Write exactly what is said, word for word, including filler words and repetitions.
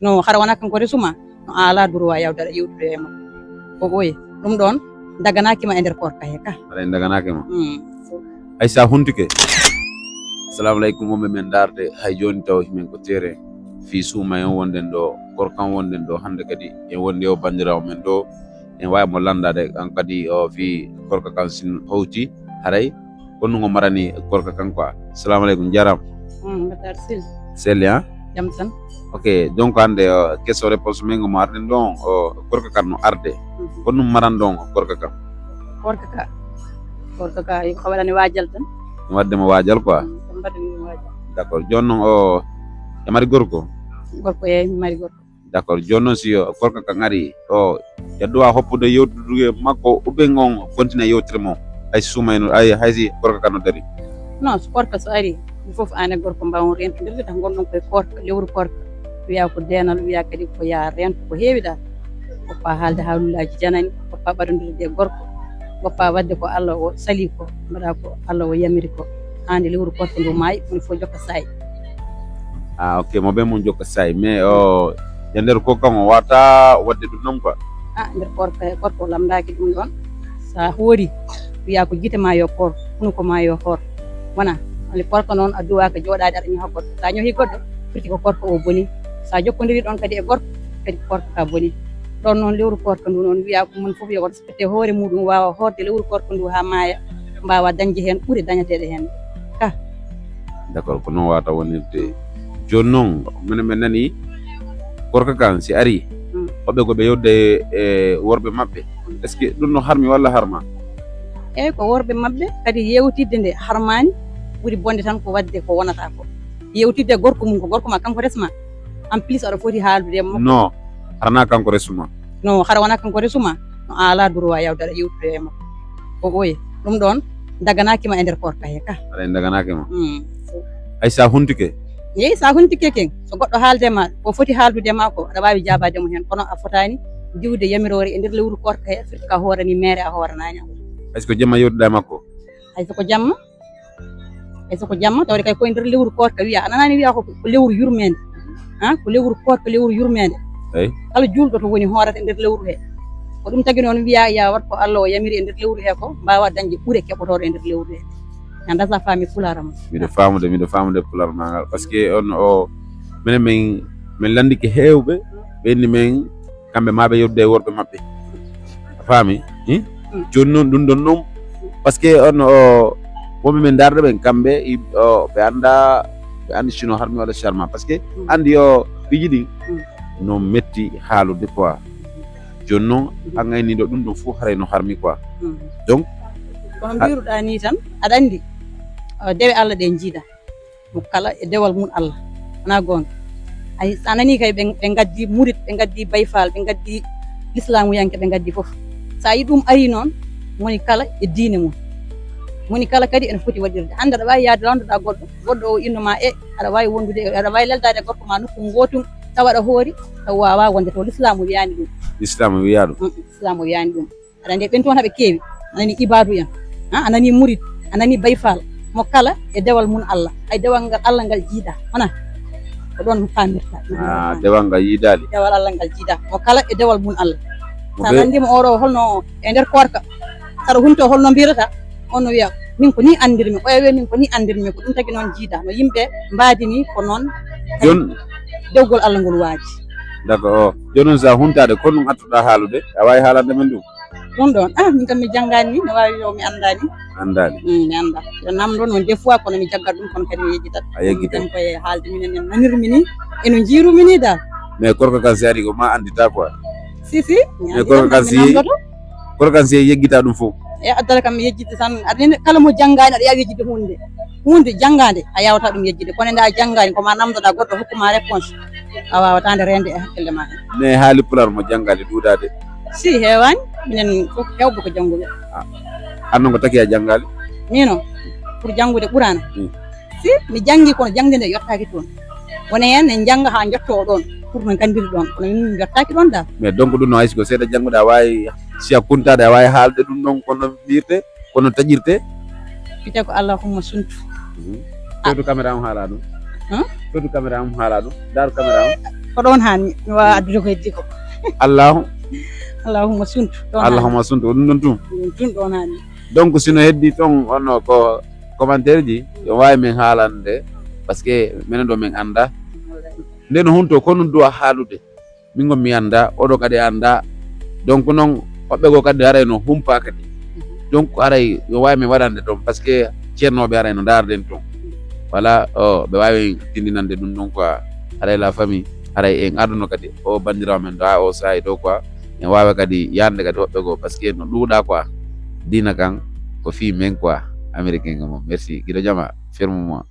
No, hara wona kanko resuma, no a alaa droit yawde aɗa yewtude e makko. O ɓooyi. Ɗum ɗoon, daganaaki ma e nder koorka he ka. Aɗa en daganaaki ma? Mm. Ay, sa huntike. Assalamu aleykum, wonɓe men ndaarde, hay jooni taw himen ko teere. Fii suuma en wonɗen ɗo, koorka kan wonɗen ɗo, hannde kadi en wondi o banndiraawo men ɗo, en waawi mo lanndaade, an kadi o fii koorka kan sin hawti, haray ko honɗum o marani koorka kan quoi. Assalamu aleykum, jaaraama. Mm, mbaɗɗa aɗa selli? Selli, ha? Jam tan. Ok, donc hannde, o, question réponse men ngo mo arɗen ɗon, o, koorka kan no arde. Mhm. Ko honɗum maran ɗon koorka kan? Koorka ka, koorka ka, ko waɗani waajal tan. Waɗde mo waajal quoi. Mm, ko mbaɗani mo waajal. D'accord, jooni noon o, e mari gorko? Gorko, eey, mi mari gorko. D'accord, jooni noon si o, koorka kan ari, o, yadduwa hoppude yewtude makko, ou bien on continue yewtere mo? Hay si suuma en, ay, hay si koorka kan no dari? Non, so koorka so ari, ɗum fof aan e gorko mbaawon rentondirde, tan ngonɗon koye koorka, lewru koorka. Wiya ko deenal, wiya kadi ko yaa rento ko heewi dal. Goppa haalde haalullaaji janani, goppa ɓadondirde e gorko, goppa waɗde ko Allah o sali ko, mbaɗa ko Allah o yamiri ko. Hannde lewru koorka ndu maayi, moni fof jokka saay. Ah, ok, mo ɓe mum jokka saay. Mais, o, e nder ko kan o wata waɗde ɗum noon quoi? Ah, nder koorka, koorka o lamndaaki ɗum ɗoon. Sa hoori, wiya ko gite ma yo koor, hunuko ma yo hoor. Wona, woni koorka noon a duwaaka jooɗaade aɗa ñoha goɗɗo. Sa ñohi goɗɗo, firti ko koorka o boni. Sa jokkondiri ɗoon kadi e gorko, kadi koorka ka boni. Ɗoon noon lewru koorka ndu noon wiya ko mum fof yo respecté hoore muɗum, waawa hoorde lewru koorka ndu haa maaya, mbaawa dañde heen ɓure dañateeɗe heen ka. D'accord, ko noon wata wonirde. Jooni noon, minen min nani koorka kan si ari, mm, hoɓɓe ko ɓe yewde e worɓe maɓɓe. Est-ce que ɗum no harmi walla harma? Eey, ko worɓe maɓɓe, kadi yewtidde nde harmaani, ɓuri bonde tan ko waɗde ko wonata ko. Yewtidde gorko mum, ko gorko ma kanko resma. En plus, aɗa foti haaldude e makko. Non, hara na kanko resuma. Non, hara wona kanko resuma, no a alaa droit yawde aɗa yewtude e makko. O ɓooyi. Ɗum ɗoon, daganaaki ma e nder koorka he ka. Aɗa en daganaaki ma? Mm. Hay sa huntike? Yeey, sa huntike ken. So goɗɗo haalde ma, o foti haaldude ma ko, aɗa waawi jaabaade mo heen. Kono a fotaani diwde yamiroore e nder lewru koorka he, firti ka hoorani meere a hooranaani. Hay so ko jamma yewtuɗa e makko? Hay so ko jamma? Hay so ko jamma, tawde kay koye nder lewru koorka wiya, a nanaani wiya ko, ko lewru yurmeende. Ha, ko lewru koorka, lewru yurmeende. Eey. Kala juulɗo to woni hoorata e nder lewru he. Ko ɗum tagi noon wiya, ya waɗ ko Allah o yamiri e nder lewru he ko, mbaawa dañde ɓure keɓotooɗo e nder lewru he. Ñande sa faami pulaar am. Miɗo faamude, miɗo faamude pulaar ma ngal. Parce que on o, minen min, min lanndike heewɓe, ɓe inni min kamɓe ma ɓe yewtude e worɓe maɓɓe. A faami? Hi? Mm. Jooni noon, ɗum ɗon noon, parce que on o, wonɓe min ndaarde ɓen, kamɓe i, o, ɓe annda, ɓe anndi sino harmi walla si harma. Parce que, mm, anndi o, piiji ɗin, mm, no metti haalude quoi. Jooni noon, mm, an gayniiɗo ɗum ɗon fof haray no harmi quoi. Mm. Donc, kono a- mbiruɗaa ni tan, aɗa anndi, o, dewe Allah ɗe njiida. Mo kala e dewal mum Allah. Wonaa goonga? Ay, so a nanii kay, ɓe, ɓe ngaddi murit, ɓe ngaddi bayfaal, ɓe ngaddi lislaamuyanke, ɓe ngaddi fof. So a yi ɗum arii noon, moni kala e diine mum. Moni kala kadi ene foti waɗirde. Hannde aɗa waawi yahde lanndoɗaa goɗɗo, goɗɗo o inno ma, e aɗa waawi wondude, aɗa waawi leldaade e gorko ma nokku ngootum, tawa aɗa hoori, tawa waawaa wonde to. Lislaamu wiyaani ɗum. Lislaamu wiyaa ɗum. Mm, Lislaamu wiyaani ɗum. Aɗa anndi ɓen toon haɓe keewi. A nanii ibaadu en. Ha, a nanii murit, a nanii bayfaal. Mo kala e dewal mum Allah. Hay dewal ngal Allah ngal jiidaa. Wona? Ko ɗoon faamirta. Ah, dewal ngal yiidaali. Dewal Allah ngal jiidaa. Mo kala e dewal mum Allah. Mo sa be- lanndii mo oɗo holno e nder koorka. Saɗa hunto holno mbirata. On no wiya, min ko ni anndirmi. Oya wiya, min ko ni anndirmi. Ko ɗum tagi noon jiidaa. No yimɓe mbaadi ni ko noon. Jon- Dewgol Allah ngol waaji. D'accord. O, jooni noon sa huntaade, ko ɗum attuɗaa haalude? A waawi haalande men ɗum? Ɗum ɗoon, ah, min kam mi janngaani ni, no waawi yo mi anndaani. Anndaani? Mm, mi anndaa. Yo namndo noon des fois, kono mi jaggat ɗum, kono kadi mi yejjitat. A yejjitat. Ɗum tan koye haalde minen en nanirmi ni, e no njiirumi ni dal. Mais koorka kan si ari ko ma anndita quoi. Si, si, mi Mais annditan, koorka kan mi si, namdoto. Koorka kan si yeggita ɗum fof. E addata kam mi yejjita tan, aɗa nene kala mo janngaani aɗa yaawi yejjitde huunde. Huunde janngaande, a yaawataa ɗum yejjitde. Kono nde a janngaani, ko ma namdoɗaa goɗɗo hokku ma réponse. A waawataa nde reende e hakkille ma heen. Mais haali pulaar mo janngaali ɗuuɗaade? Si, heewaani. Minen fof heewɓe ko jannguɓe. Ah. An noon ko taki a janngaali? Miin o, pour janngude ɓuraana. Hmm. Si, mi janngi kono jaŋde nde yottaaki toon. Woni heen en njannga haa njottoo ɗoon, pour no nganndiri ɗoon. Kono min mi yottaaki ɗoon dal. Mais donc ɗum no hay si ko seeɗa jannguɗa, a waawi, si a kuntaade, a waawi haalde ɗum ɗoon kono mbirte? Kono taƴirte? Wiyetee ko allahumma suntu. Mhm. Ah. Fewtu caméra on haala ɗum. Huh? Fewtu caméra on haala ɗum. Daaru caméra on. Ko ɗon haani mi waawa addude ko heddi ko. Allahu Allahumma suntu. Ɗon haani. Allahumma suntu, ko ɗum ɗon tun. Ɗum tun ɗon haani. Donc sino heddi ton onno ko commentaire ji, yo waawi min haalande, parce que minen ɗo min annda nde no hunto ko ɗum duwa haalude. Min gon mi annda, oɗo kadi annda. Donc noon hoɓɓe goo kadi haray no humpa kadi. Donc haray yo waawi min waɗande toon, parce que ceernooɓe haray no ndaarden toon. Voilà, o ɓe waawi tindinande ɗum ɗon quoi. Haray la famille, haray en aduna kadi o banndiraawo men ɗo haa o saayi ɗo quoi. En waawa kadi yaande kadi hoɓɓe goo, parce que no ɗuuɗa quoi. Diina kan ko fii men quoi. Américain kan moom, merci, giɗo jama, ferme moi.